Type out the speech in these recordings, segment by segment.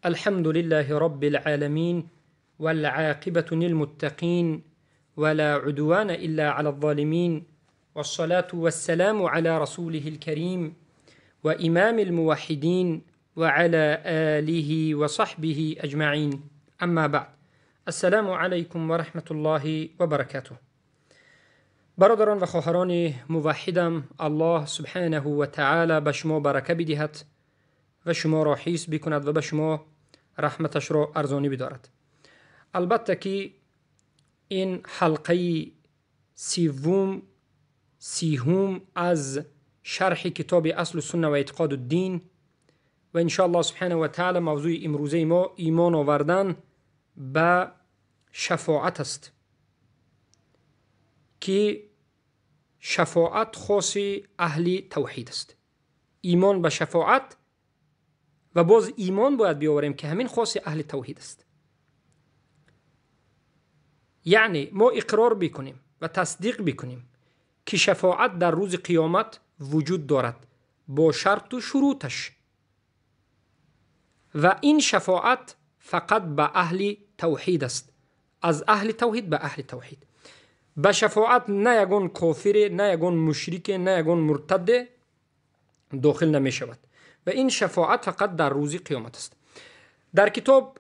الحمد لله رب العالمين والعاقبة للمتقين ولا عدوان إلا على الظالمين والصلاة والسلام على رسوله الكريم وإمام الموحدين وعلى آله وصحبه أجمعين أما بعد السلام عليكم ورحمة الله وبركاته. برادران و خواهران موحدم، الله سبحانه و تعالی به شما برکه بدهد و شما را حیث بکند و به شما رحمتش را ارزانی بدارد. البته که این حلقه سیوم از شرح کتاب اصل السنه و اعتقاد الدین و انشاءالله سبحانه و تعالی موضوع امروزه ما ایمان آوردن به شفاعت است که شفاعت خاص اهل توحید است. ایمان به شفاعت و باز ایمان باید بیاوریم که همین خاص اهل توحید است. یعنی ما اقرار بکنیم و تصدیق بکنیم که شفاعت در روز قیامت وجود دارد با شرط و شروطش و این شفاعت فقط به اهل توحید است، از اهل توحید به اهل توحید. به شفاعت نه یگان کافر، نه یگان مشرک، نه یگان مرتد داخل نمی شود و این شفاعت فقط در روز قیامت است. در کتاب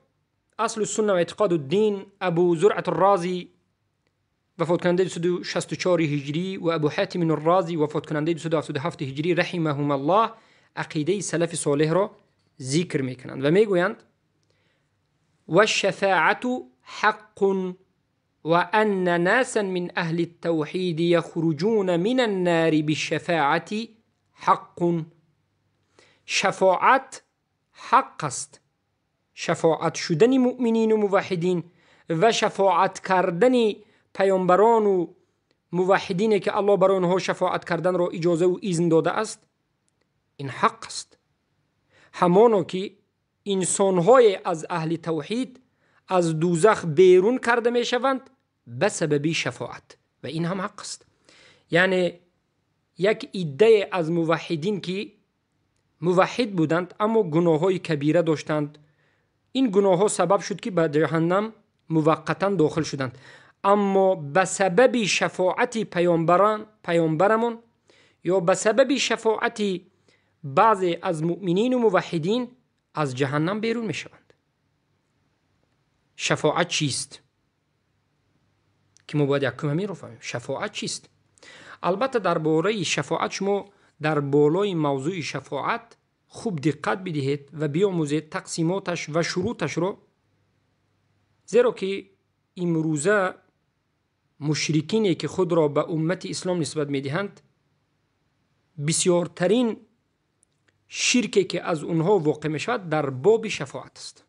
اصل السنه و اعتقاد الدین ابو زرعة الرازی وفات کننده 264 هجری و ابو حاتم الرازی وفات کننده 277 هجری رحمهم الله عقیده سلف صالح را ذکر میکنند و میگویند والشفاعة حق وأن ناسا من أهل التوحيد يخرجون من النار بالشفاعة حق. شفاعت حق است، شفاعت شدن مؤمنین و موحدین و شفاعت کردن پیامبران و موحدین که الله برای آنها شفاعت کردن را اجازه و اذن داده است، این حق است. همانا که انسانهای از اهل توحید از دوزخ بیرون کرده می شوند به سبب شفاعت و این هم حق است. یعنی یک عده از موحدین که موحد بودند اما گناه های کبیره داشتند، این گناه ها سبب شد که به جهنم موقتا داخل شدند، اما به سبب شفاعت پیامبرمون یا به سبب شفاعت بعضی از مؤمنین و موحدین از جهنم بیرون می شوند. شفاعت چیست؟ که ما باید یکم همین رو فهمیم. شفاعت چیست؟ البته درباره شفاعت شما در بالای موضوع شفاعت خوب دقت بدهید و بیاموزید تقسیماتش و شروطش رو، زیرا که امروزه مشرکینی که خود را به امت اسلام نسبت میدهند بسیارترین شرکی که از اونها واقع میشود در باب شفاعت است.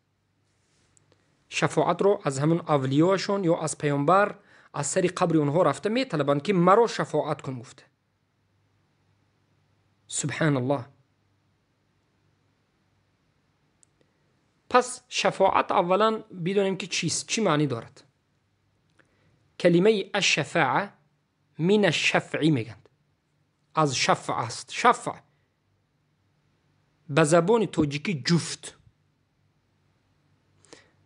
شفاعت را از همون اولیاشون یا از پیامبر از سر قبر اونها رفته میطلبند که مرا شفاعت کن گفته. سبحان الله. پس شفاعت اولا بدونیم که چیست، چی معنی دارد. کلمه الشفاعه من الشفع میگند، از شفع است. شفع به زبان تاجیکی جفت،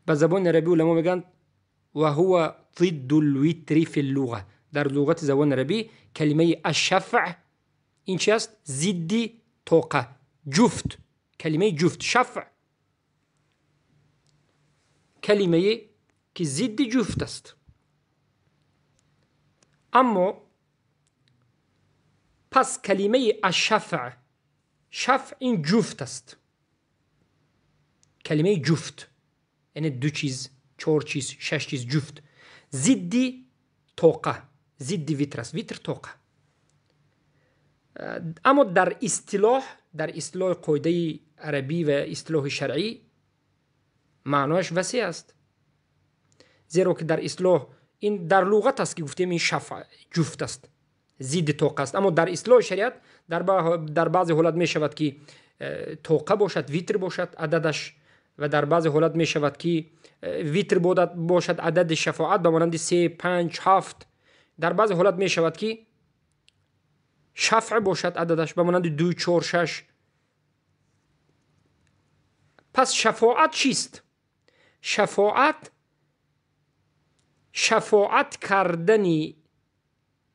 به زبان عربی علما میگن و هو ضد الوتر فی اللغه. در لغت زبان عربی کلمه الشفع این چی است؟ ضد توقه، جفت. کلمه جفت، شفع کلمه که ضد جفت است. اما پس کلمه الشفع، شفع این جفت است. کلمه جفت یعنی دو چیز، چهار چیز، شش چیز، جفت. ضد توقه، ضد ویتر است، ویتر توقه. اما در اصطلاح، در اصطلاح قاعده عربی و اصطلاح شرعی معنایش وسیع است، زیرا که در اصطلاح این در لغت است که گفتیم این شفع جفت است، ضد توقه است. اما در اصطلاح شریعت در بعضی حالت می شود که توقه باشد، ویتر باشد عددش، و در بعضی حالت می شود که ویتر باشد عدد شفاعت به مانند 3، 5، 7. در بعضی حالت می شود که شفع باشد عددش به مانند 2، 4، 6. Пас шафоат чист? Шафоат шафоат кардани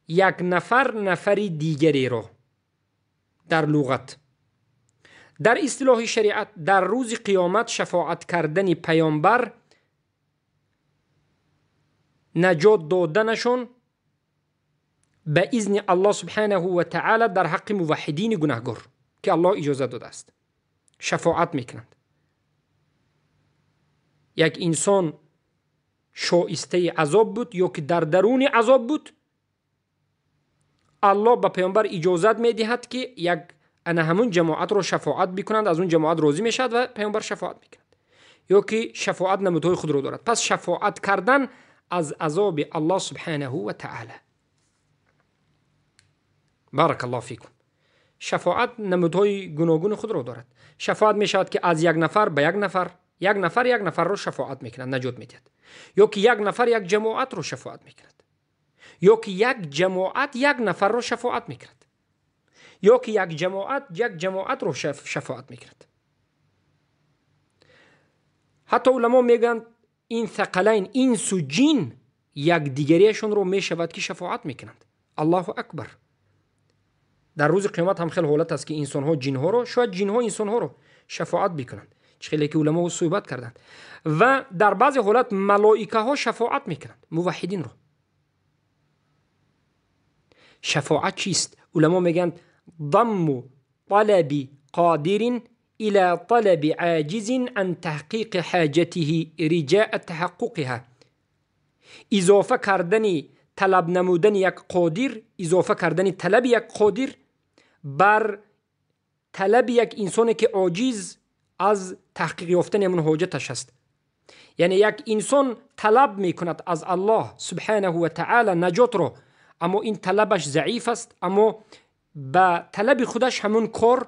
як нафар нафари дигареро дар луғат, дар истилоҳи шариат дар рӯзи қиёмат шафоат кардани паёмбар наҷот доданашон ба изни Аллоҳ субҳанаҳу ва таъала дар ҳаққи муваҳҳидини гунаҳгор ки Аллоҳ иҷозат додааст шафоат мекунанд. Як инсон шоистаи азоб буд ё ки дар даруни азоб буд, Аллоҳ ба паёмбар иҷозат медиҳад ки як ана ҳамун ҷамоатро шафоат бикунанд, аз он ҷамоат розӣ мешавад ва паёмбар шафоат мекунад, ё ки шафоат намудҳои худро дорад. Пас шафоат кардан аз азоби Аллоҳ субҳанаҳу ва таъала. Барак Аллоҳ фикум. Шафоат намудҳои гуногуни худро дорад. Шафоат мешавад ки аз як нафар ба як нафар, як нафар як нафарро шафоат мекунад, наҷот медиҳад, ё ки як нафар як ҷамоатро шафоат мекунад, ё ки як ҷамоат як нафарро шафоат мекунад, ё ки як ҷамоат як ҷамоатро шафоат мекунад. Ҳатто уламо мегӯянд ин сақалайн, инсу ҷин якдигариашонро мешавад ки шафоат мекунанд. Аллоҳу акбар. Дар рӯзи қиёмат ҳам хеле ҳолат аст ки инсонҳо ҷинҳоро, шояд ҷинҳо инсонҳоро шафоат бикунанд, чӣ хеле ки уламо суҳбат карданд. Ва дар баъзе ҳолат малоикаҳо шафоат мекунанд муваҳҳидинро. Шафоат чист? Уламо мегӯянд ضم طلب قادر إلى طلب عاجز عن تحقيق حاجته رجاء تحققها. اضافه کردن طلب نمودن یک قادر، اضافه کردن طلب یک قادر بر طلب یک انسانی که عاجز از تحقیق یافتن همون حاجتش است. یعنی یک انسان طلب میکند از الله سبحانه و تعالی نجات رو، اما این طلبش ضعیف است، اما به طلب خودش همون کار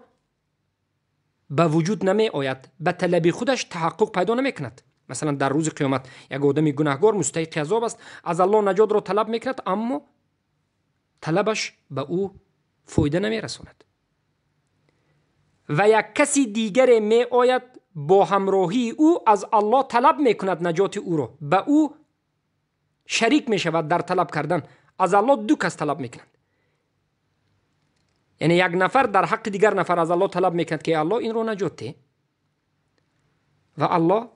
به وجود نمی آید، به طلب خودش تحقق پیدا نمی کند. مثلا در روز قیامت یک آدم گناهگار مستحق عذاب است، از الله نجات را طلب میکند، اما طلبش به او فایده نمی رساند. و یک کسی دیگر می آید با همراهی او از الله طلب میکند نجات او را، به او شریک می شود در طلب کردن. از الله دو کس طلب میکنند، یعنی یک نفر در حق دیگر نفر از الله طلب میکند که الله این رو نجات ده، و الله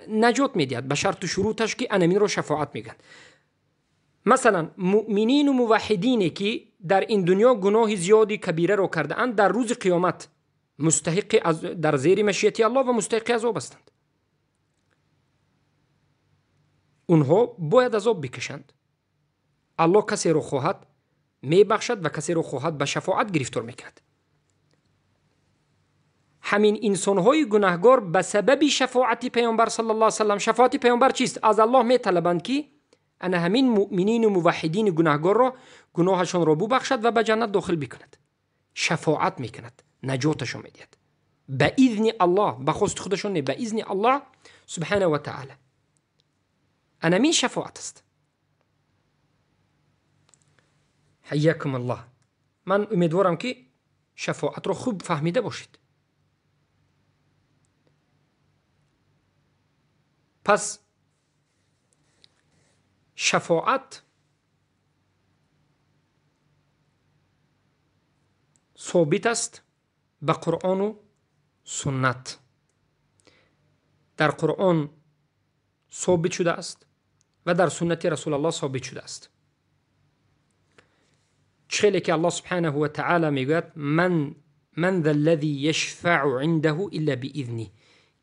نجات میدهد به شرط و شروطش که انمین رو شفاعت میگن. مثلا مؤمنین و موحدینی که در این دنیا گناه زیادی کبیره رو کرده اند، در روز قیامت مستحق از در زیر مشیت الله و مستحق عذاب هستند. اونها باید عذاب بکشند. الله کسی رو خواهد میبخشد و کسی رو خواهد به شفاعت گرفتار میکند. همین انسانهای گناهگار به سبب شفاعت پیامبر صلی الله علیه وسلم، شفاعت پیامبر چیست؟ از الله میطلبند که انا همین مؤمنین و موحدین گناهگار را گناهشان را ببخشد و به جنت داخل بکند. شفاعت میکند، نجاتشان میدهد به اذن الله، به خواست خودشان نه، به اذن الله سبحانه و تعالی. انا همین شفاعت است. حیاکم الله. من امیدوارم که شفاعت را خوب فهمیده باشید. پس شفاعت ثابت است به قرآن و سنت. در قرآن ثابت شده است و در سنت رسول الله ثابت شده است. چخیلی که الله سبحانه و تعالی میگوید من ذا الذي يشفع عنده الا باذنه،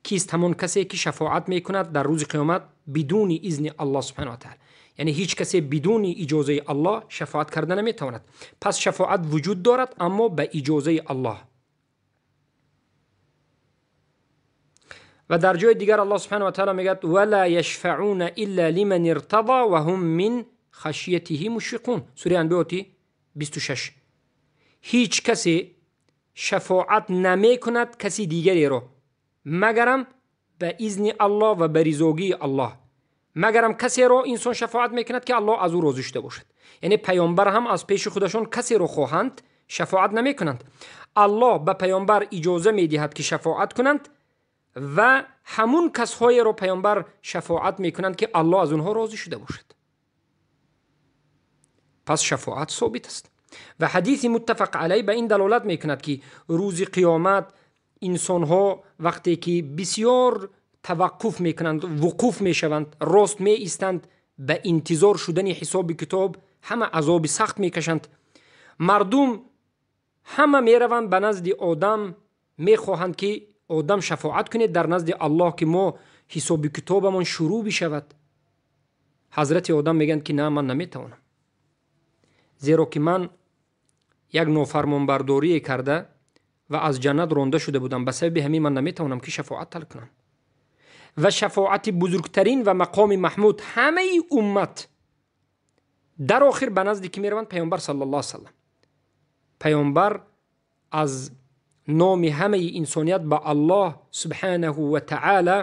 کیست همون کسی که شفاعت میکند در روز قیامت بدون اذن الله سبحانه و تعالی. یعنی هیچ کسی بدون اجازه الله شفاعت کرده نمیتواند. پس شفاعت وجود دارد اما به اجازه الله. و در جای دیگر الله سبحانه و تعالی میگوید ولا یشفعون الا لمن ارتضى وهم من خشیته مشفقون، سوره انبیاء 26. هیچ کسی شفاعت نمی کند کسی دیگری را مگرم به اذن الله و به رضاگی الله، مگرم کسی را انسان شفاعت میکند که الله از او راضی شده باشد. یعنی پیامبر هم از پیش خودشون کسی را خواهند شفاعت نمیکنند. Аллоҳ ба паёмбар иҷоза медиҳад, ки шафоат кунанд ва ҳамун касҳоеро паёмбар шафоат мекунанд, ки Аллоҳ аз онҳо розӣ шуда бошад. Пас шафоат собит аст. Ва ҳадиси муттафақ алайҳ ба ин далолат мекунад, ки рӯзи қиёмат инсонҳо вақте ки бисёр таваққуф мекунанд, вуқуф мешаванд, рост меистанд, ба интизор шудани ҳисоби китоб ҳама азоби сахт мекашанд. Мардум ҳама мераванд ба назди одам, мехоҳанд ки одам шафоат кунед дар назди Аллоҳ, ки мо ҳисоби китобамон шурӯъ бишавад. Ҳазрати одам мегӯянд, ки на, ман наметавонам, зеро ки ман як нофармонбардорие карда ва аз ҷаннат ронда шуда будам, ба сабаби ҳамин ман наметавонам ки шафоат талаб кунам. Ва шафоати бузургтарин ва мақоми маҳмуд ҳамаи уммат дар охир ба назди ки мераванд? Паёмбар саллаллоҳу алайҳи васаллам. Паёмбар аз номи ҳамаи инсоният ба Аллоҳ субҳанаҳу ва таъала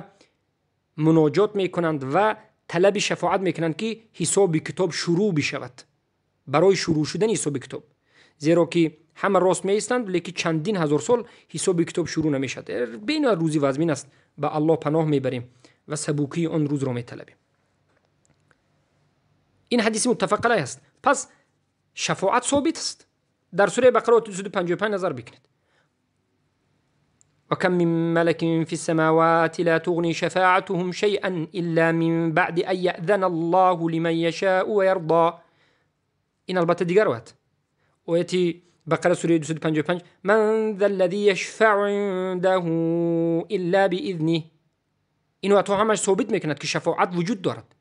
муноҷот мекунанд ва талаби шафоат мекунанд, ки ҳисоби китоб шурӯъ бишавад, барои шурӯъ шудани ҳисоби китоб. Зеро ки ҳама рост меистанд, лекин чандин ҳазор сол ҳисоби китоб шурӯъ намешавад. Бениҳоят рӯзи вазмин аст, ба Аллоҳ паноҳ мебарем ва сабукии он рӯзро металабем. Ин ҳадиси муттафақ алайҳ аст. Пас шафоат собит аст. Дар сураи Бақара ояти 255 назар бикунед. وكم من ملك في السماوات لا تغني شفاعتهم شيئا إلا من بعد أن يأذن الله لمن يشاء ويرضى. این البته دیگر آیت، آیت بقره سوره 255، من ذا الذي يشفع عنده إلا بإذنه. این آیت همش ثابت میکند که شفاعت وجود دارد.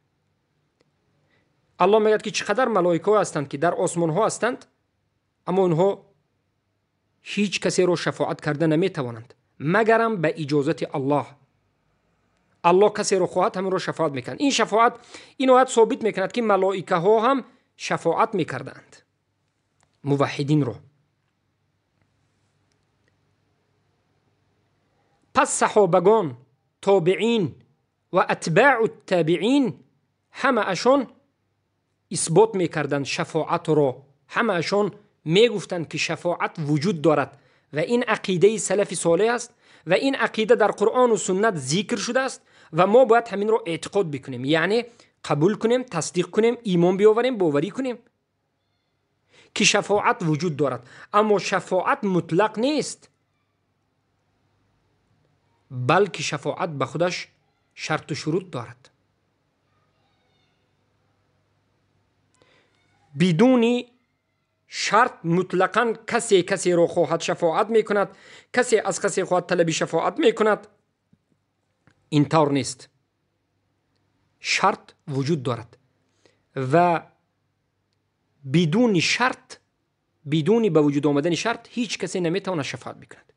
الله میگوید که چقدر ملائکه هستند که در آسمان ها هستند، اما آنها هیچ کسی را شفاعت کرده نمیتوانند مگرم به اجازت الله. الله کسی را خواهد همون را شفاعت میکند. این شفاعت، این آیت ثابت میکند که ملائکه ها هم شفاعت میکردند موحدین را. پس صحابگان، تابعین و اتباع التابعین همه اشان اثبات میکردند شفاعت را، همه اشان میگفتند که شفاعت وجود دارد و این عقیده سلف صالح است و این عقیده در قرآن و سنت ذکر شده است و ما باید همین را اعتقاد بکنیم، یعنی قبول کنیم، تصدیق کنیم، ایمان بیاوریم، باوری کنیم که شفاعت وجود دارد. اما شفاعت مطلق نیست، بلکه شفاعت به خودش شرط و شروط دارد. بدون شرط مطلقاً کسی کسی را خواهد شفاعت میکند، کسی از کسی خواهد طلب شفاعت میکند، اینطور نیست. شرط وجود دارد و بدون شرط، بدون به وجود آمدن شرط هیچ کسی نمیتواند شفاعت بکند.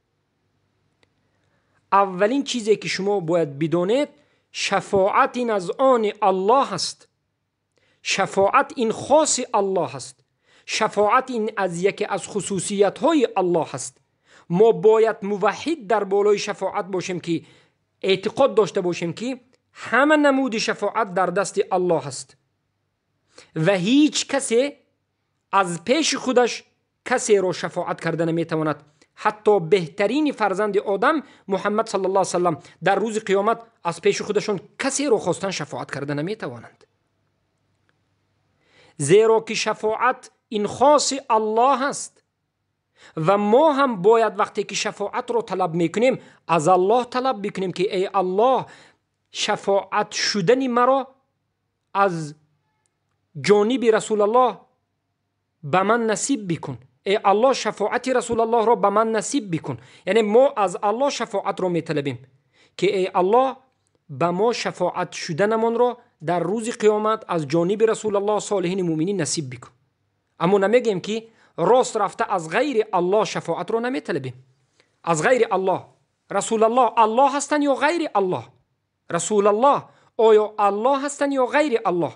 اولین چیزی که شما باید بدانید، شفاعت این از آن الله است. شفاعت این خاص الله است. شفاعت این از یکی از خصوصیت های الله است. ما باید موحد در بالای شفاعت باشیم که اعتقاد داشته باشیم که همه نمود شفاعت در دست الله است و هیچ کسی از پیش خودش کسی را شفاعت کرده نمیتواند. حتی بهترین فرزند آدم محمد صلی الله علیه وسلم در روز قیامت از پیش خودشون کسی را خواستن شفاعت کرده نمیتوانند، زیرا که شفاعت این خاص الله است و ما هم باید وقتی که شفاعت را طلب میکنیم از الله طلب بکنیم که ای الله، شفاعت شدن مرا از جانب رسول الله به من نصیب بکن. ای الله، شفاعت رسول الله را به من نصیب بکن. یعنی ما از الله شفاعت را میطلبیم که ای الله به ما شفاعت شدنمان را در روز قیامت از جانب رسول الله صالحین مؤمنین نصیب بکن. اما نمیگیم که راست رفته از غیر الله شفاعت را نمیطلبیم. از غیر الله، رسول الله الله هستند یا غیر الله؟ رسول الله آیا الله هستند یا غیر الله؟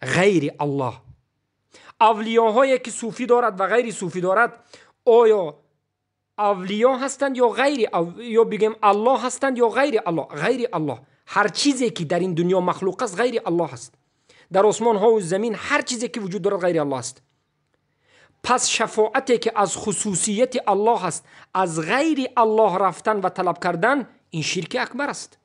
غیر الله. اولیاهایی که صوفی دارد و غیر صوفی دارد، آیا اولیا هستند یا غیر، یا بگیم الله هستند یا غیر الله؟ غیر الله. هر چیزی که در این دنیا مخلوق است غیر الله است. در آسمان ها و زمین هر چیزی که وجود دارد غیر الله است. Пас шафоате ки аз хусусияти Аллоҳ аст, аз ғайри Аллоҳ рафтан ва талаб кардан, ин ширки акбар аст.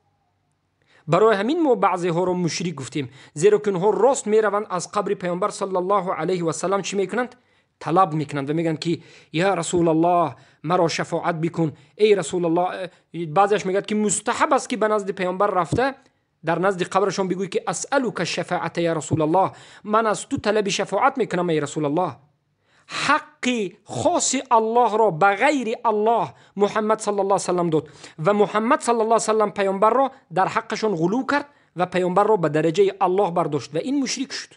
Барои ҳамин мо баъзеҳоро мушрик гуфтем, зеро ки онҳо рост мераванд аз қабри паёмбар саллаллоҳу алайҳи васаллам чӣ мекунанд? Талаб мекунанд ва мегӯянд ки я Расулаллоҳ, маро шафоат бикун, эй Расулаллоҳ. Баъзеаш мегӯяд ки мустаҳаб аст ки ба назди паёмбар рафта дар назди қабрашон бигӯй ки асалука шафоата я Расулаллоҳ, ман аз ту талаби шафоат мекунам эй Расулаллоҳ. Ҳаққи хоси Аллоҳро ба ғайри Аллоҳ Муҳаммад саллаллоҳу алайҳи васаллам дод ва Муҳаммад саллаллоҳу алайҳи васаллам паёмбарро дар ҳаққашон ғулув кард ва паёмбарро ба дараҷаи Аллоҳ бардошт ва ин мушрик шуд.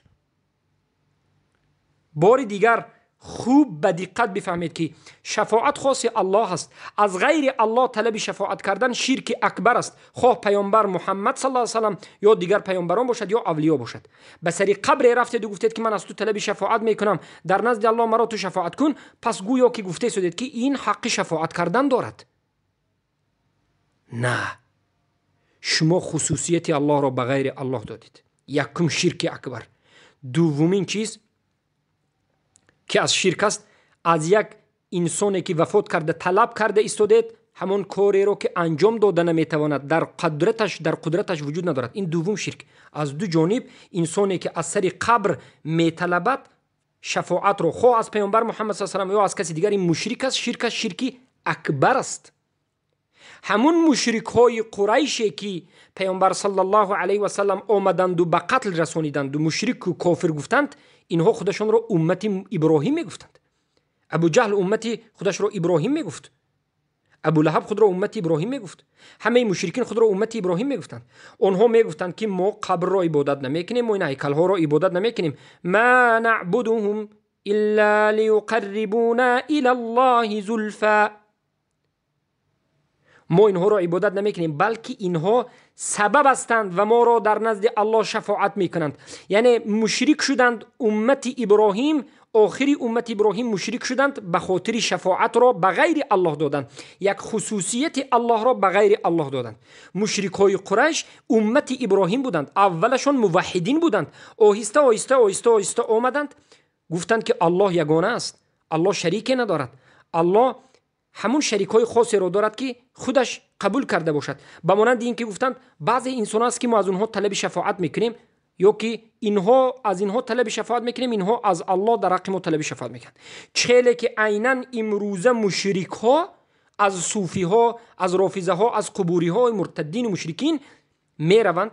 Бори дигар хуб ба диққат бифаҳмед ки шафоат хоси Аллоҳ аст. Аз ғайри Аллоҳ талаби шафоат кардан ширки акбар аст, хоҳ паёмбар Муҳаммад саллаллоҳу алайҳи васаллам ё дигар паёмбарон бошад ё авлиё бошад. Ба сари қабре рафтеду гуфтед ки ман аз ту талаби шафоат мекунам, дар назди Аллоҳ маро ту шафоат кун, пас гӯё ки гуфте судед ки ин ҳаққи шафоат кардан дорад. На, шумо хусусияти Аллоҳро ба ғайри Аллоҳ додед. Якум ширки акбар. Дуввумин чиз ки аз ширк аст, аз як инсоне ки вафот карда талаб карда истодед ҳамон кореро ки анҷом дода наметавонад, дар қудраташ вуҷуд надорад. Ин дуввум ширк. Аз ду ҷониб инсоне ки аз сари қабр металабад шафоатро, хоҳ аз паёмбар Муҳаммад саллаллоҳу алайҳи васаллам ё аз каси дигар, ин мушрик аст, ширк аст, ширки акбар аст. Ҳамун мушрикҳои Қурайше ки паёмбар саллаллоҳу алайҳи васаллам омаданду ба қатл расониданду мушрику кофир гуфтанд, инҳо худашонро уммати Иброҳим мегуфтанд. Абуҷаҳл уммати худашро Иброҳим мегуфт, Абулаҳаб худро уммати Иброҳим мегуфт, ҳамаи мушрикин худро уммати Иброҳим мегуфтанд. Онҳо мегуфтанд ки мо қабрро ибодат намекунем, мо ин ҳайкалҳоро ибодат намекунем. Ма набудуҳум илла лиюқаррибуна ила Аллоҳи зулфа. Мо инҳоро ибодат намекунем, балки инҳо сабаб ҳастанд ва моро дар назди Аллоҳ шафоат мекунанд. Яъне мушрик шуданд уммати Иброҳим, охири уммати Иброҳим мушрик шуданд ба хотири шафоатро ба ғайри Аллоҳ доданд, як хусусияти Аллоҳро ба ғайри Аллоҳ доданд. Мушрикҳои Қурайш уммати Иброҳим буданд, аввалашон муваҳҳидин буданд, оҳиста оҳиста оҳиста оҳиста омаданд, гуфтанд ки Аллоҳ ягона аст, Аллоҳ шарике надорад, Аллоҳ ҳамун шарикҳои хосеро дорад ки худаш қабул карда бошад. Ба монанди ин ки гуфтанд баъзе инсон аст ки мо аз онҳо талаби шафоат мекунем, ё ки инҳо аз инҳо талаби шафоат мекунем, инҳо аз Аллоҳ дар ҳаққи мо талаби шафоат мекунанд. Челе ки айнан имрӯза мушрикҳо аз суфиҳо, аз рофизаҳо, аз қубуриҳои муртаддину мушрикин мераванд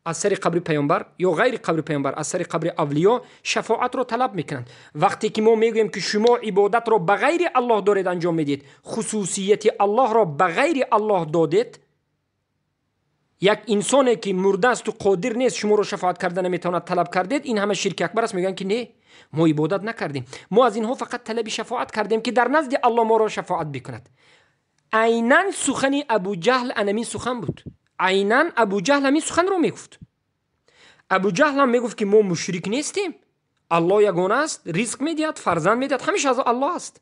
аз сари қабри паёмбар ё ғайри қабри паёмбар, аз сари қабри авлиё шафоатро талаб мекунанд. Вақте ки мо мегӯем ки шумо ибодатро ба ғайри Аллоҳ доред анҷом медиҳед, хусусияти Аллоҳро ба ғайри Аллоҳ додед, як инсоне ки мурдаасту қодир нест шуморо шафоат карда наметавонад талаб кардед, ин ҳама ширки акбар аст. Мегӯянд ки не, мо ибодат накардем, мо аз инҳо фақат талаби шафоат кардем ки дар назди Аллоҳ моро шафоат бикунад. Айнан сухани Абуҷаҳл анамин сухан буд. Айнан Абуҷаҳл ҳамин суханро мегуфт. Абуҷаҳл ҳам мегуфт ки мо мушрик нестем, Аллоҳ ягона аст, ризқ медиҳад, фарзанд медиҳад, ҳамеша аз Аллоҳ аст.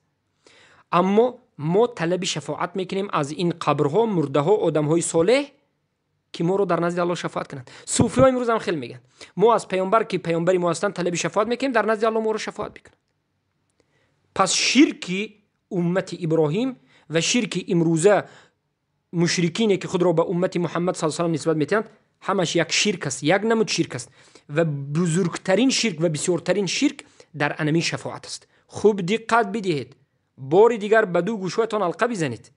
Аммо мо талаби шафоат мекунем аз ин қабрҳо, мурдаҳо, одамҳои солеҳ ки моро дар назди Аллоҳ шафоат кунанд. Суфиҳо имрӯз ҳам хеле мегӯянд мо аз паёмбар ки паёмбари мо ҳастанд талаби шафоат мекунем, дар назди Аллоҳ моро шафоат бикунанд. Пас ширки уммати Иброҳим ва ширки имрӯза мушрикине ки худро ба уммати Муҳаммад саллаллоҳу алайҳи васаллам нисбат медиҳанд, ҳамаш як ширк аст, як намуд ширк аст ва бузургтарин ширк ва бисёртарин ширк дар анамин шафоат аст. Хуб диққат бидиҳед, бори дигар ба ду гӯшҳоятон алқа бизанед.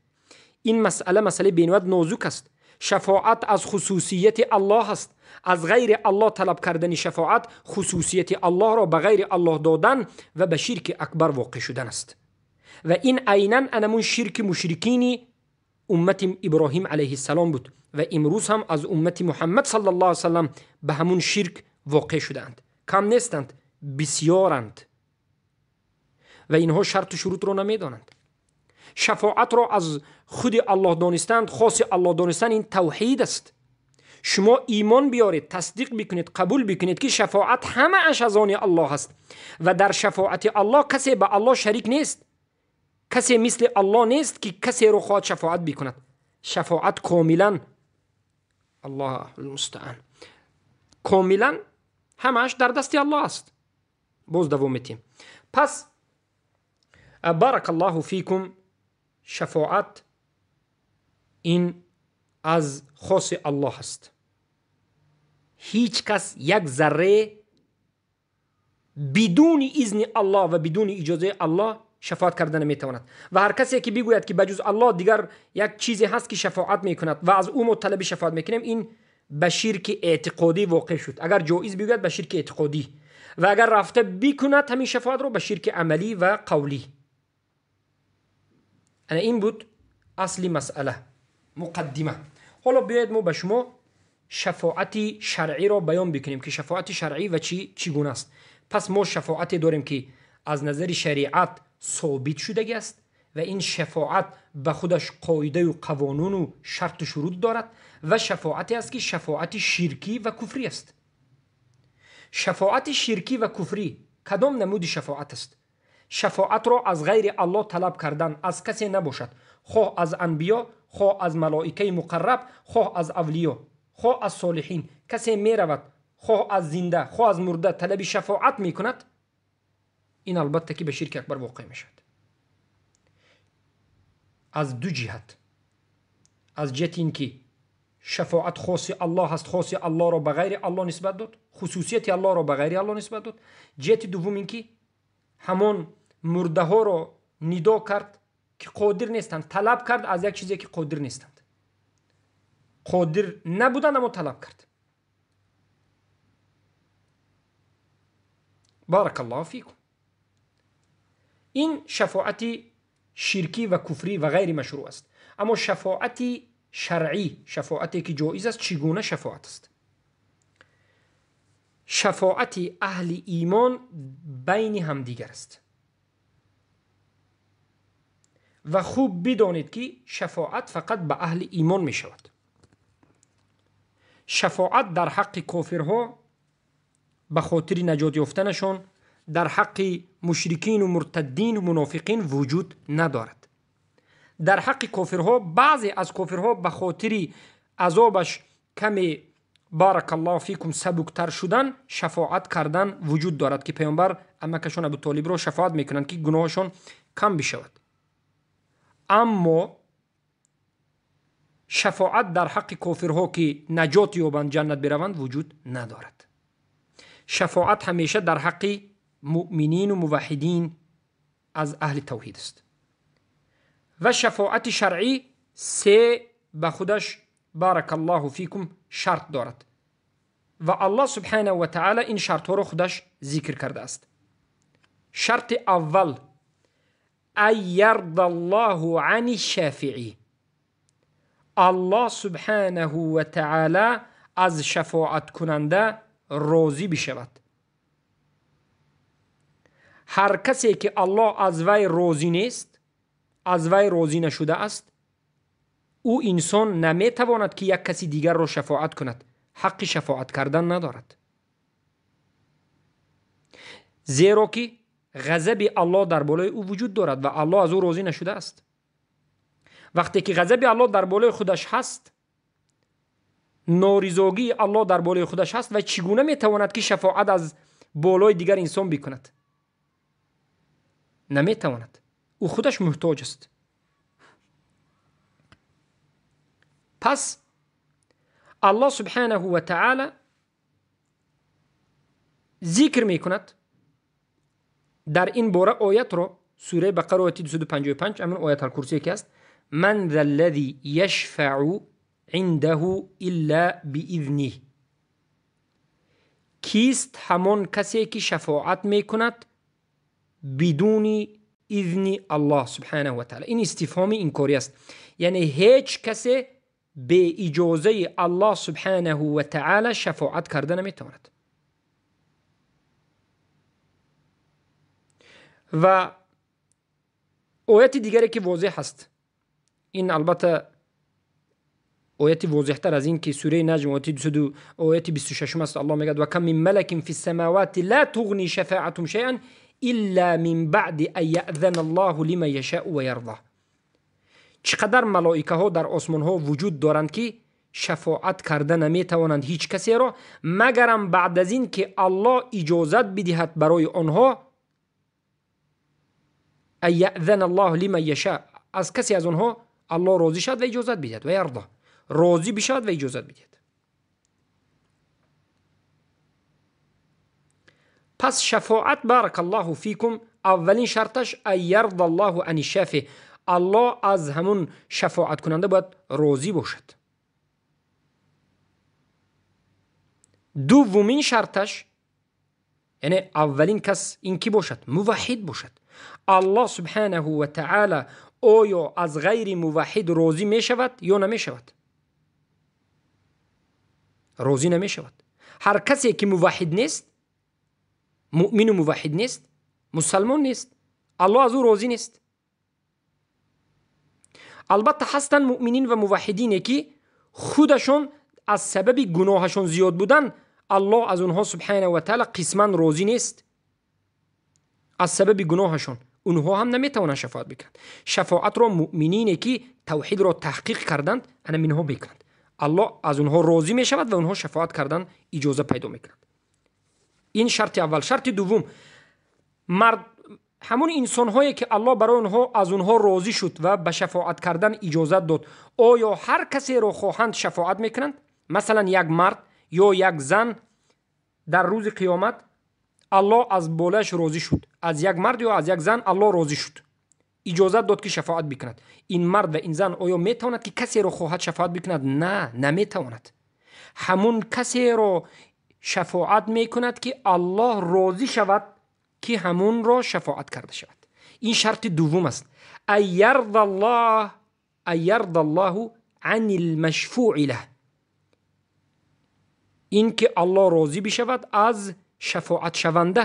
Ин масъала масъалаи бениҳоят нозук аст. Шафоат аз хусусияти Аллоҳ аст. Аз ғайри Аллоҳ талаб кардани шафоат хусусияти Аллоҳро ба ғайри Аллоҳ додан ва ба ширки акбар воқеъ шудан аст. Ва ин айнан анамун ширки мушрикини уммати Иброҳим алайҳиссалом буд ва имрӯз ҳам аз уммати Муҳаммад саллаллоҳу алайҳи васаллам ба ҳамун ширк воқеъ шудаанд. Кам нестанд, бисёранд ва инҳо шарту шурутро намедонанд. Шафоатро аз худи Аллоҳ донистанд, хоси Аллоҳ донистан ин тавҳид аст. Шумо имон биёред, тасдиқ бикунед, қабул бикунед ки шафоат ҳамааш аз они Аллоҳ аст ва дар шафоати Аллоҳ касе ба Аллоҳ шарик нест, касе мисли Аллоҳ нест ки касеро хоҳад шафоат бикунад. Шафоат комилан, Аллоҳ мустаан, комилан ҳамааш дар дасти Аллоҳ аст. Боз давом метиҳем. Пас Барак Аллоҳу фикум. Шафоат ин аз хоси Аллоҳ аст. Ҳеҷ кас як зарре бидуни изни Аллоҳ ва бидуни иҷозаи Аллоҳ шафоат карда наметавонад. Ва ҳар касе ки бигӯяд ки ба ҷуз Аллоҳ дигар як чизе ҳаст ки шафоат мекунад ва аз ӯ мо талаби шафоат мекунем, ин ба ширки эътиқодӣ воқеъ шуд. Агар ҷоиз бигӯяд, ба ширки эътиқодӣ, ва агар рафта бикунад ҳамин шафоатро, ба ширки амалӣ ва қавлӣ. Ана ин буд асли масъала, муқаддима. Ҳоло биёед мо ба шумо шафоати шаръиро баён бикунем ки шафоати шаръӣ ва чӣ гуна аст. Пас мо шафоате дорем ки аз назари шариат собит шудагӣ аст ва ин шафоат ба худаш қоидаю қавонуну шарту шурут дорад, ва шафоате аст ки шафоати ширкӣ ва куфрӣ аст. Шафоати ширкӣ ва куфрӣ кадом намуди шафоат аст? Шафоатро аз ғайри Аллоҳ талаб кардан аз касе набошад, хоҳ аз анбиё, хоҳ аз малоикаи муқарраб, хоҳ аз авлиё, хоҳ аз солиҳин. Касе меравад, хоҳ аз зинда, хоҳ аз мурда талаби шафоат мекунад, ин албатта ки ба ширки акбар воқеъ мешавад. Аз ду ҷиҳат: аз ҷиҳати ин ки шафоат хоси Аллоҳ аст, хоси Аллоҳро ба ғайри Аллоҳ нисбат дод, хусусияти Аллоҳро ба ғайри Аллоҳ нисбат дод. Ҷиҳати дуввум ин ки ҳамон мурдаҳоро нидо кард ки қодир нестанд, талаб кард аз як чизе ки қодир нестанд, қодир набуданд, аммо талаб кард. Баракаллоҳу фикум. Ин шафоати ширкӣ ва куфрӣ ва ғайри машрӯъ аст. Аммо шафоати шаръӣ, шафоате ки ҷоиз аст, чӣ гуна шафоат аст? Шафоати аҳли имон байни ҳамдигар аст. Ва хуб бидонед ки шафоат фақат ба аҳли имон мешавад. Шафоат дар ҳаққи кофирҳо ба хотири наҷот ёфтанашон, дар ҳаққи мушрикину муртаддину мунофиқин вуҷуд надорад. Дар ҳаққи кофирҳо баъзе аз кофирҳо ба хотири азобаш каме, баракаллоҳу фикум, сабуктар шудан шафоат кардан вуҷуд дорад ки паёмбар амакашон Абу Толибро шафоат мекунанд ки гуноҳашон кам бишавад. Аммо шафоат дар ҳаққи кофирҳо ки наҷот ёбанд, ҷаннат бираванд, вуҷуд надорад. Шафоат ҳамеша дар ҳаққи муъминину муваҳҳидин аз аҳли тавҳид аст. Ва шафоати шаръӣ се ба худаш, баракаллоҳу фикум, шарт дорад ва Аллоҳ субҳанаҳу ва таъала ин шартҳоро худаш зикр кардааст. Шарти аввал: ан ярда Аллоҳу ани шафиӣ. Аллоҳ субҳанаҳу ва таъала аз шафоаткунанда розӣ бишавад. Ҳар касе ки Аллоҳ аз вай розӣ нест, аз вай розӣ нашудааст, ӯ инсон наметавонад ки як каси дигарро шафоат кунад, ҳаққи шафоат кардан надорад, зеро ки ғазаби Аллоҳ дар болои ӯ вуҷуд дорад ва Аллоҳ аз ӯ розӣ нашудааст. Вақте ки ғазаби Аллоҳ дар болои худаш ҳаст, норизогии Аллоҳ дар болои худаш ҳаст, ва чӣ гуна метавонад ки шафоат аз болои дигар инсон бикунад? Наметавонад. Ӯ худаш муҳтоҷ аст. Пас Аллоҳ субҳанаҳу ва таъала зикр мекунад дар ин бора оятро, сураи Бақара ояти 255, ҳамин оят алкурсие ки аст: ман ذا الذي يشفع عنده إلا بإذنه. Кист ҳамон касе ки шафоат мекунад бидуни изни Аллоҳ субҳанаҳу ва таъала? Ин истифҳоми инкорӣ аст, яъне ҳеҷ касе бе иҷозаи Аллоҳ субҳанаҳу ва таъала шафоат карда наметавонад. Ва ояти дигаре ки возеҳ аст, ин албатта ояти возеҳтар аз ин ки сураи Наҷм ояти 202 ояти 26 аст. Аллоҳ мегӯяд: ва кам мин малакин фи ссамавати ла туғни шафаатум шайъан илла мин баъди ан яъзана Аллоҳу лиман яшаъу ва ярза. Чӣ қадар малоикаҳо дар осмонҳо вуҷуд доранд ки шафоат карда наметавонанд ҳеҷ касеро, магарам баъд аз ин ки Аллоҳ иҷозат бидиҳад барои онҳо ан яъзана Аллоҳ лиман яша, аз касе аз онҳо Аллоҳ розӣ шавад ва иҷозат бидиҳад, ва ярда, розӣ бишавад ва иҷозат бидиҳад. Пас шафоат, баракаллоҳу фикум, аввалин шарташ ан ярда Аллоҳу ани шафи, Аллоҳ аз ҳамун шафоаткунанда бояд розӣ бошад. Дуввумин шарташ, яъне аввалин кас ин ки бошад? Муваҳҳид бошад. Аллоҳ субҳанаҳу ва таъала оё аз ғайри муваҳҳид розӣ мешавад ё намешавад? Розӣ намешавад. Ҳар касе ки муваҳҳид нест, муъмину муваҳҳид нест, мусалмон нест, Аллоҳ аз ӯ розӣ нест. Албатта ҳастанд муъминин ва муваҳҳидине ки худашон аз сабаби гуноҳашон зиёд будан Аллоҳ аз онҳо субҳанаҳу ва таъала қисман розӣ нест. Аз сабаби гуноҳашон онҳо ҳам наметавонанд шафоат бикунанд. Шафоатро муъминине ки тавҳидро таҳқиқ карданд, ана минҳо мекунанд. Аллоҳ аз онҳо розӣ мешавад ва онҳо шафоат кардан иҷоза пайдо мекунанд. Ин шарти аввал. Шарти дуввум, мард ҳамон инсонҳое ки Аллоҳ барои онҳо аз онҳо розӣ шуд ва ба шафоат кардан иҷозат дод, оё ҳар касеро хоҳанд шафоат мекунанд? Масалан, як мард ё як зан дар рӯзи қиёмат Аллоҳ аз болааш розӣ шуд, аз як мард ё аз як зан Аллоҳ розӣ шуд, иҷозат дод ки шафоат бикунад. Ин мард ва ин зан оё метавонад ки касеро хоҳад шафоат бикунад? На, наметавонад. Ҳамун касеро шафоат мекунад ки Аллоҳ розӣ шавад ки ҳамунро шафоат карда шавад. Ин шарти дуввум аст. Ан ярда Аллоҳу ани лмашфуи лаҳ, ин ки Аллоҳ розӣ бишавад аз шафоатшаванда.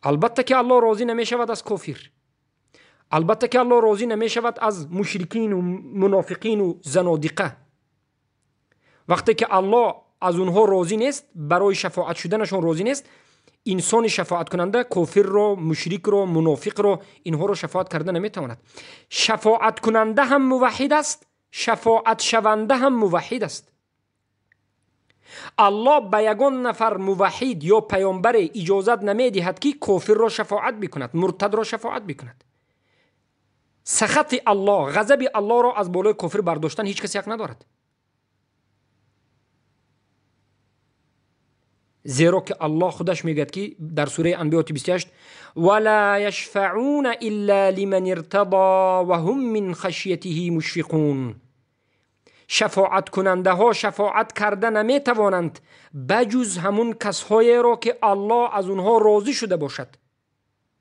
Албатта ки Аллоҳ розӣ намешавад аз кофир, албатта ки Аллоҳ розӣ намешавад аз мушрикину мунофиқину занодиқа. Вақте ки Аллоҳ аз онҳо розӣ нест, барои шафоат шуданашон розӣ нест, инсони шафоаткунанда кофирро, мушрикро, мунофиқро, инҳоро шафоат карда наметавонад. Шафоаткунанда ҳам муваҳҳид аст, шафоатшаванда ҳам муваҳҳид аст. Аллоҳ ба ягон нафар муваҳҳид ё паёмбаре иҷозат намедиҳад ки кофирро шафоат бикунад, муртадро шафоат бикунад. Сахати Аллоҳ, ғазаби Аллоҳро аз болои кофир бардоштан ҳеҷ касе ҳақ надорад, зеро ки Аллоҳ худаш мегӯяд ки дар сураи Анбиё 28: вала яшфаъуна илла лиман иртадо ва ҳум мин хашятиҳи мушфиқун. Шафоаткунандаҳо шафоат карда наметавонанд ба ҷуз ҳамун касҳоеро ки Аллоҳ аз онҳо розӣ шуда бошад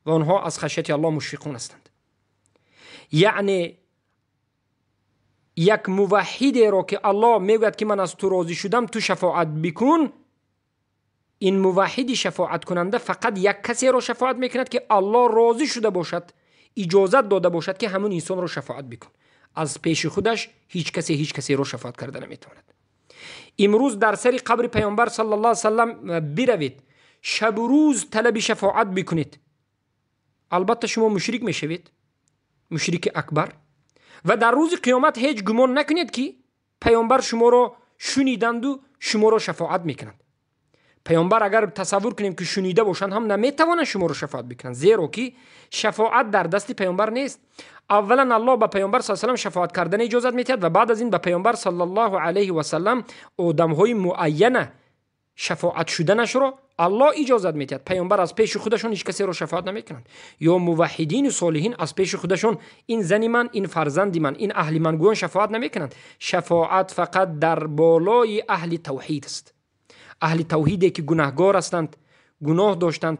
ва онҳо аз хашяти Аллоҳ мушфиқун ҳастанд. Яъне як муваҳҳидеро ки Аллоҳ мегӯяд ки ман аз ту розӣ шудам, ту шафоат бикун, ин муваҳҳиди шафоаткунанда фақат як касеро шафоат мекунад ки Аллоҳ розӣ шуда бошад, иҷозат дода бошад ки ҳамун инсонро шафоат бикун. Аз пеши худаш ҳеҷ касе ҳеҷ касеро шафоат карда наметавонад. Имрӯз дар сари қабри паёмбар саллаллоҳу алайҳи васаллам биравед, шабу рӯз талаби шафоат бикунед, албатта шумо мушрик мешавед, мушрики акбар, ва дар рӯзи қиёмат ҳеҷ гумон накунед ки паёмбар шуморо шуниданду шуморо шафоат мекунанд. Паёмбар агар тасаввур кунем ки шунида бошанд ҳам наметавонанд шуморо шафоат бикунанд, зеро ки шафоат дар дасти паёмбар нест. Аввалан Аллоҳ ба паёмбар саллаллоҳу алайҳи васаллам шафоат кардани иҷозат медиҳад ва баъд аз ин ба паёмбар саллаллоҳу алайҳи васаллам одамҳои муайяна шафоат шуданашро Аллоҳ иҷозат медиҳад. Паёмбар аз пеши худашон ҳеҷ касеро шафоат намекунанд. Ё муваҳҳидину солиҳин аз пеши худашон ин зани ман, ин фарзанди ман, ин аҳли ман гӯён шафоат намекунанд. Шафоат фақат дар болои аҳли тавҳид аст. Аҳли тавҳиде ки гунаҳгор ҳастанд, гуноҳ доштанд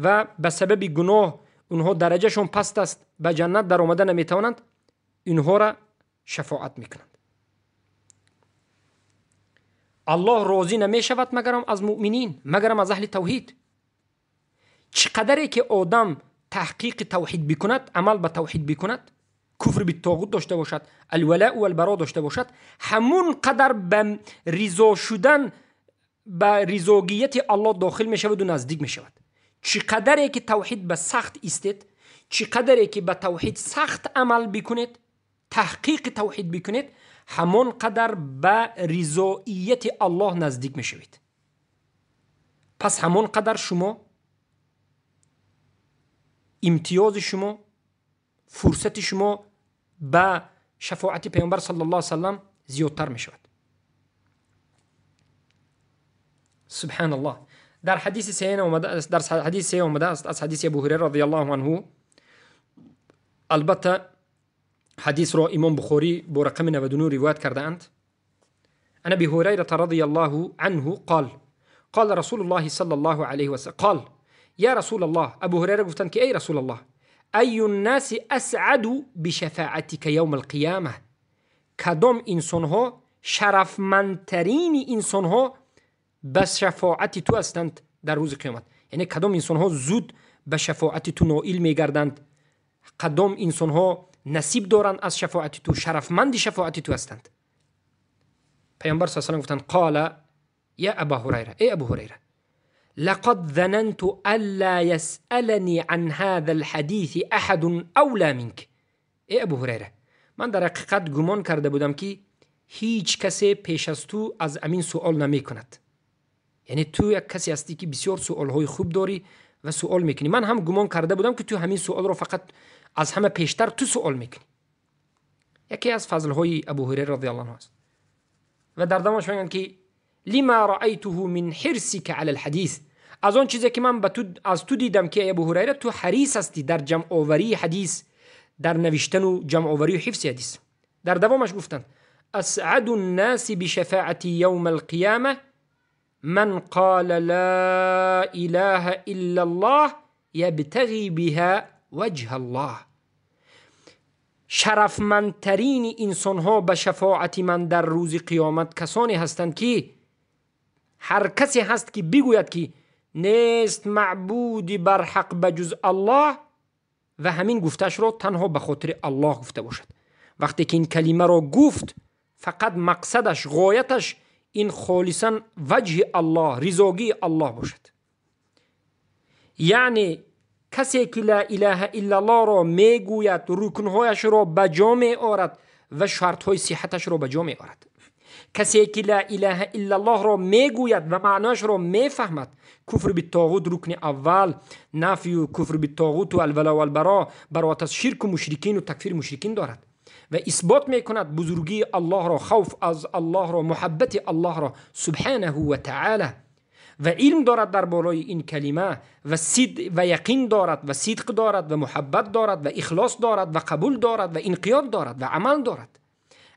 ва ба сабаби гуноҳ онҳо дараҷашон паст аст, ба ҷаннат даромада наметавонанд, инҳоро шафоат мекунанд. Аллоҳ розӣ намешавад магарам аз муъминин, магарам аз аҳли тавҳид. Чӣ қадаре ки одам таҳқиқи тавҳид бикунад, амал ба тавҳид бикунад, куфр биттоғут дошта бошад, алвалау валбаро дошта бошад, ҳамун қадар ба ризо шудан, ба ризогияти Аллоҳ дохил мешаваду наздик мешавад. Чӣ қадаре ки тавҳид ба сахт истед, чӣ қадаре ки ба тавҳид сахт амал бикунед, таҳқиқи тавҳид бикунед, ҳамон қадар ба ризоияти Аллоҳ наздик мешавед. Пас ҳамон қадар шумо имтиёзи шумо, фурсати шумо ба шафоати паёмбар саллаллоҳу алайҳи васаллам зиёдтар мешавад. Субҳаналлоҳ. Дар ҳадиси саҳеҳ омада аст, дар ҳадиси саҳеҳ омада аст аз ҳадиси Абу Ҳурайра радиаллоҳу анҳу. Албатта ҳадисро имом Бухорӣ бо рақами 99 ривоят кардаанд. عن أبي هريرة رضي الله عنه قال قال رسول الله صلى الله عليه وسلم قال يا رسول الله. أبو هريرة گفتند که ای رسول الله، أي الناس أسعد بشفاعتك يوم القيامة؟ کدام انسانها شرفمندترین انسانها به شفاعت تو هستند در روز قیامت؟ یعنی کدام انسانها زود به شفاعت تو نائل میگردند؟ کدام انسانها نصیب دارند از شفاعت تو، شرفمند شفاعت تو هستند؟ پیامبر صلی الله علیه و گفتند قال یا ابا هریره، ای ابو هریره، لقد ظننت الا يسألني عن هذا الحديث احد اولى منك. ای ابو هریره، من در حقیقت گمان کرده بودم که هیچ کسی پیش از تو از امین سوال نمی کند. یعنی تو یک کسی هستی که بسیار سوالهای خوب داری و سوال میکنی. من هم گمان کرده بودم که تو همین سوال رو فقط از همه پیشتر تو سوال میکنی. یکی از فضلهای ابو هریره رضی الله عنه است. و در دماش میگن که لما رأیته من حرصك على الحدیث، از آن چیزی که من از تو دیدم که ابو هریره تو حریص هستی در جمع آوری حدیث، در نوشتن و جمع آوری و حفظ حدیث. در دوامش گفتند اسعد الناس بشفاعتی یوم القیامه من قال لا اله الا الله یبتغی بها وجه الله. شرفمندترین انسانها به شفاعت من در روز قیامت کسانی هستند که هر کسی هست که بگوید که نیست معبودی بر حق بجز الله و همین گفتش را تنها به خاطر الله گفته باشد. وقتی که این کلمه را گفت فقط مقصدش، غایتش این خالصا وجه الله، رضاگی الله باشد. یعنی کسی که لا اله الا الله را میگوید، رکنهایش را به جا می آورد و شرطهای صحتش را به جا می آورد. کسی که لا اله الا الله را میگوید و معناش را میفهمد، کفر بالطاغوت رکن اول، نفی و کفر بالطاغوت و الولا و البرا، برات از شرک و مشرکین و تکفیر مشرکین دارد و اثبات میکند بزرگی الله را، خوف از الله را، محبت الله را سبحانه و تعالی، و علم دارد در بالای این کلمه و صدق و یقین دارد و صدق دارد و محبت دارد و اخلاص دارد و قبول دارد و انقیاد دارد و عمل دارد.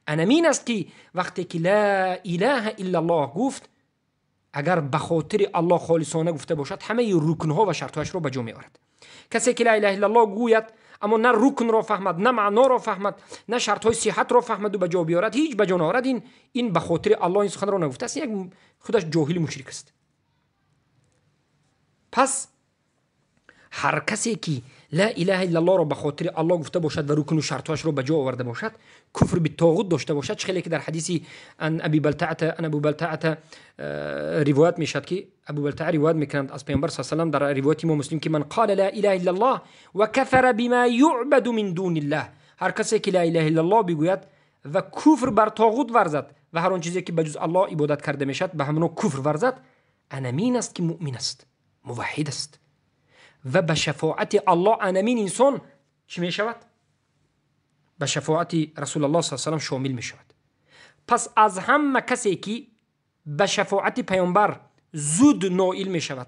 انمین است که وقتی که لا اله الا الله گفت، اگر به خاطر الله خالصانه گفته باشد، همه رکنها و شرطهایش را به جا می آورد. کسی که لا اله الا الله گوید اما نه رکن را فهمد، نه معنا را فهمد، نه شرطهای صحت را فهمد و به جا بیارد، هیچ به جا نآورد، این به خاطر الله این سخن را نگفته است، یک خودش جاهل مشرک است. پس هر کسی که لا اله الا الله را به خاطر الله گفته باشد و رکن و شرطهایش را به جا آورده باشد، کفر به طاغوت داشته باشد، چه که در حدیث ان ابی بلتعه، ان ابو بلتعه روایت میشد که ابو بلتعه روایت میکنند از پیامبر صلی الله علیه و سلم در روایت امام مسلم که من قال لا اله الا الله و کفر بما یعبد من دون الله، هر کسی که لا اله الا الله بگوید و کفر بر طاغوت ورزد و هر آن چیزی که بجز الله عبادت کرده میشد به همون کفر ورزد، انمین است که مؤمن است، موحد است و به شفاعت الله انمین انسان چی می شود؟ به شفاعت رسول الله صلی الله علیه و سلم شامل می شود. پس از همه کسی که به شفاعت پیامبر زود نائل می شود،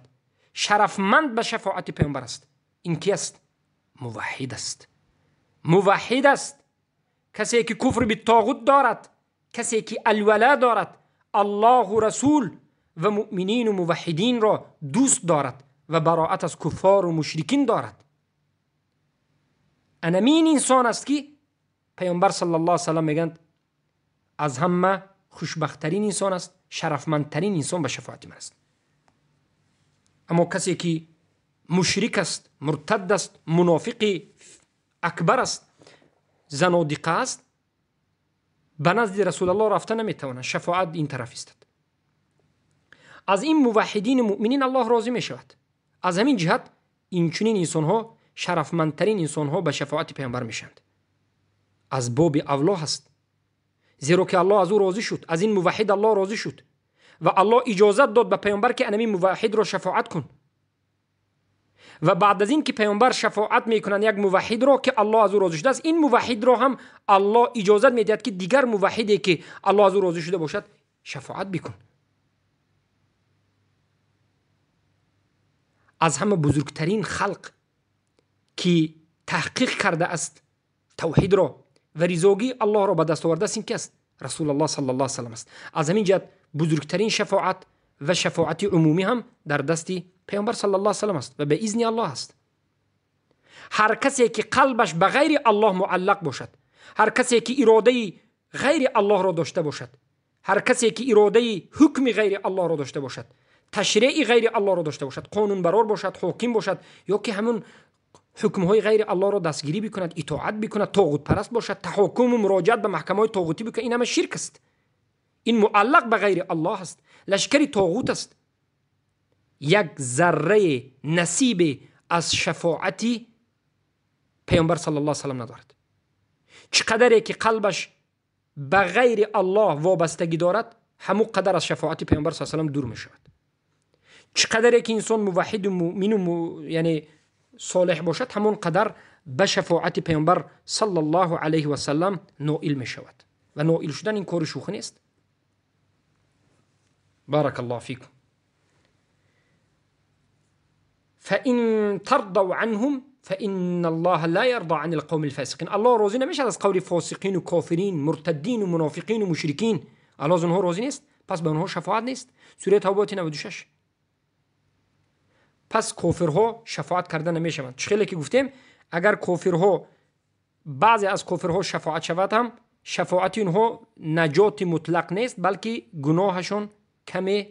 شرفمند به شفاعت پیامبر است، این کی است؟ موحد است. موحد است کسی که کفر به طاغوت دارد، کسی که الولا دارد، الله و رسول و مؤمنین و موحدین را دوست دارد و براعت از کفار و مشرکین دارد. انمین انسان است که پیامبر صلی الله علیه و سلم میگند از همه خوشبختترین انسان است، شرفمندترین انسان به شفاعت من است. اما کسی که مشرک است، مرتد است، منافق اکبر است، زنادقه است، به نزد رسول الله رفته نمیتواند، شفاعت این طرف است. از این موحدین مؤمنین الله راضی می شود. از همین جهت این چنین انسان ها شرفمندترین انسان ها به شفاعت پیامبر میشند. از باب اولا هست، زیرا که الله از او راضی شد، از این موحد الله راضی شد و الله اجازت داد به پیامبر که انمی موحد را شفاعت کن. و بعد از این که پیامبر شفاعت میکنند یک موحد را که الله از او راضی شده است، این موحد را هم الله اجازت میدهد که دیگر موحدی که الله از او راضی شده باشد شفاعت بکن. از همه بزرگترین خلق که تحقیق کرده است توحید را و رضاگی الله را به دست آورده است، این که است؟ رسول الله صلی الله علیه و سلم است. از همین جهت بزرگترین شفاعت و شفاعت عمومی هم در دست پیامبر صلی الله علیه و سلم است و به اذن الله است. هر کسی که قلبش به غیر الله معلق باشد، هر کسی که اراده غیر الله را داشته باشد، هر کسی که اراده حکم غیر الله را داشته باشد، تشریع غیر الله را داشته باشد، قانون برار باشد، حاکم باشد، یا که همون حکمهای غیر الله را دستگیری بکند، اطاعت بکند، طاغوت پرست باشد، تحاکم و مراجعت به محکمه طاغوتی بکند، این همه شرک است. این معلق به غیر الله است، لشکر طاغوت است. یک ذره نصیب از شفاعتی پیامبر صلی الله علیه و سلم ندارد. چقدری که قلبش به غیر الله وابستگی دارد، همون قدر از شفاعت پیامبر صلی الله علیه و سلم دور می شود. چقدری که انسان موحد و مؤمن و یعنی صالح باشد، همون قدر به شفاعت پیامبر صلی الله علیه و سلم نائل می شود. و نائل شدن این کار شوخی نیست. بارک الله فیکم. فإن ترضوا عنهم فإن الله لا يرضى عن القوم الفاسقين. الله راضی نمیشه از قول فاسقین و کافرین، مرتدین و منافقین و مشرکین. الله از اونها راضی نیست، پس به اونها شفاعت نیست. سوره توبه 96. پس کافرها شفاعت کرده نمیشوند. چه که گفتیم اگر کافرها، بعضی از کافرها شفاعت شود هم، شفاعت اینها نجات مطلق نیست، بلکه گناهشون کمی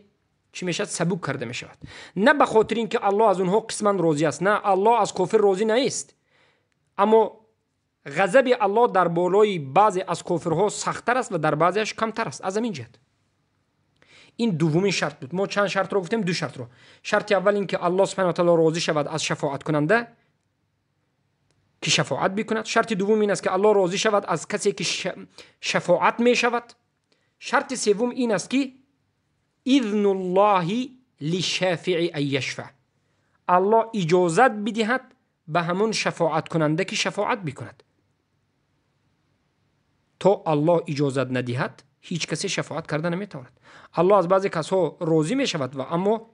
چی میشد؟ سبک کرده میشود. نه به خاطر اینکه الله از اونها قسما راضی است، نه، الله از کافر راضی نیست، اما غضب الله در بالای بعضی از کافرها سخت‌تر است و در بعضیش کمتر است. از همین جهت این دومین شرط بود. ما چند شرط رو گفتیم؟ دو شرط رو. شرط اول این که الله سبحانه و تعالی راضی شود از شفاعت کننده که شفاعت بکند. شرط دوم این است که الله راضی شود از کسی که شفاعت می شود. شرط سوم این است که اذن الله للشافع ان یشفع، الله اجازت بدهد به همون شفاعت کننده که شفاعت بکند. تا الله اجازت ندهد هیچ کسی شفاعت کرده نمیتواند. الله از بعضی کسها راضی می شود و اما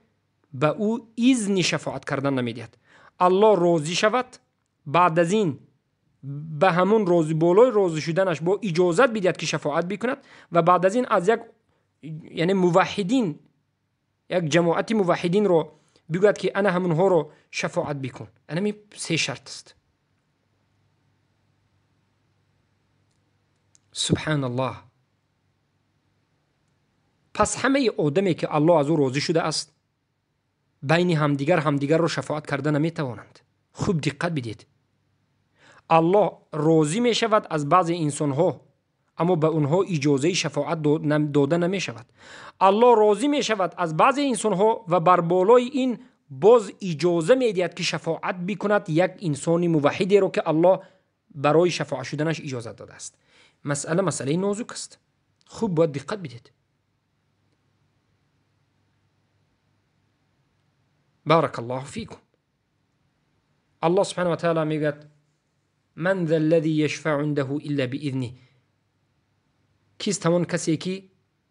به او اذن شفاعت کردن نمیدهد. الله راضی شود، بعد از این به همون راضی، بالای راضی شدنش با اجازت بدهد که شفاعت بکند و بعد از این از یک یعنی موحدین، یک جماعت موحدین رو بگوید که انا همونها رو شفاعت بکن. انا می سه شرط است. سبحان الله. پس همه آدمی که الله از او راضی شده است بین همدیگر رو شفاعت کرده نمیتوانند. خوب دقت بدید. الله راضی می شود از بعض انسانها، اما به اونها اجازه شفاعت داده نمی شود. الله راضی می شود از بعض انسانها و بر بالای این باز اجازه می دهد که شفاعت بکند یک انسان موحدی رو که الله برای شفاعت شدنش اجازه داده است. مسئله نازک است. خوب باید دقت بدید. بارک الله فیکم. الله سبحانه و تعالی میگه من ذا الذي يشفع عنده الا باذنه. کیست همان کسی که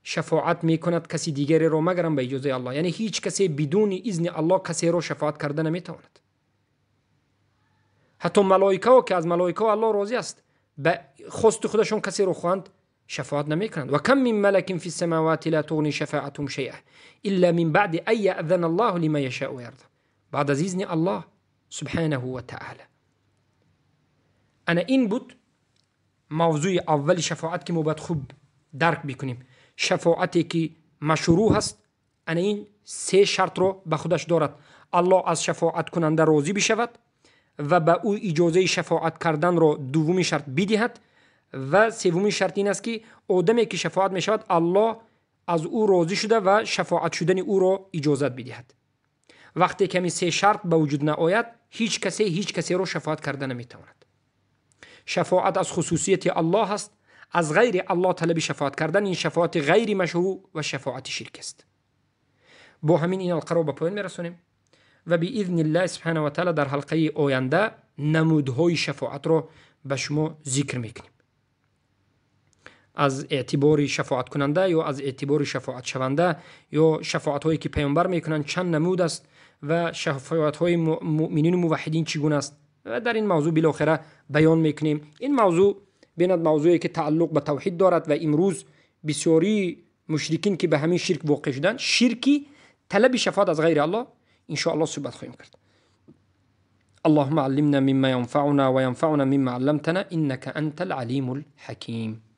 شفاعت میکند کسی دیگری رو مگرم به اجازه الله؟ یعنی هیچ کسی بدون اذن الله کسی رو شفاعت کرده نمیتواند. حتی ملائکه که از ملائکه الله راضی است، به خواست خودشون کسی رو خواند شفاعت نمیکنند. و کم من ملک فی السماوات لا تغنی شفاعتهم شیئا الا من بعد ان یأذن الله لمن یشاء و یرضى. بعد از اذن الله سبحانه و تعالی. انا این بود موضوع اول شفاعت که ما باید خوب درک بکنیم. شفاعتی که مشروع هست، انا این سه شرط رو به خودش دارد. الله از شفاعت کننده راضی بشود و به او اجازه شفاعت کردن رو دومی شرط بدهد، و سومین شرط این است که آدمی که شفاعت می شود الله از او راضی شده و شفاعت شدن او را اجازت بدهد. وقتی که این سه شرط به وجود نآید، هیچ کسی رو شفاعت کرده نمیتواند. شفاعت از خصوصیت الله است. از غیر الله طلب شفاعت کردن این شفاعت غیر مشروع و شفاعت شرک است. با همین این حلقه رو به پایان میرسونیم و بإذن الله سبحانه و تعالی در حلقه آینده نمودهای شفاعت را به شما ذکر میکنیم، از اعتبار شفاعت کننده یا از اعتبار شفاعت شونده یا شفاعت هایی که پیامبر میکنند چند نمود است و شفاعت های مؤمنین و موحدین چگونه است و در این موضوع بالاخره بیان میکنیم. این موضوع بیند موضوعی که تعلق به توحید دارد و امروز بسیاری مشرکین که به همین شرک واقع شدند، شرکی طلب شفاعت از غیر الله، ان شاء الله صحبت خواهیم کرد. اللهم علمنا مما ينفعنا وينفعنا مما علمتنا إنك أنت العليم الحكيم.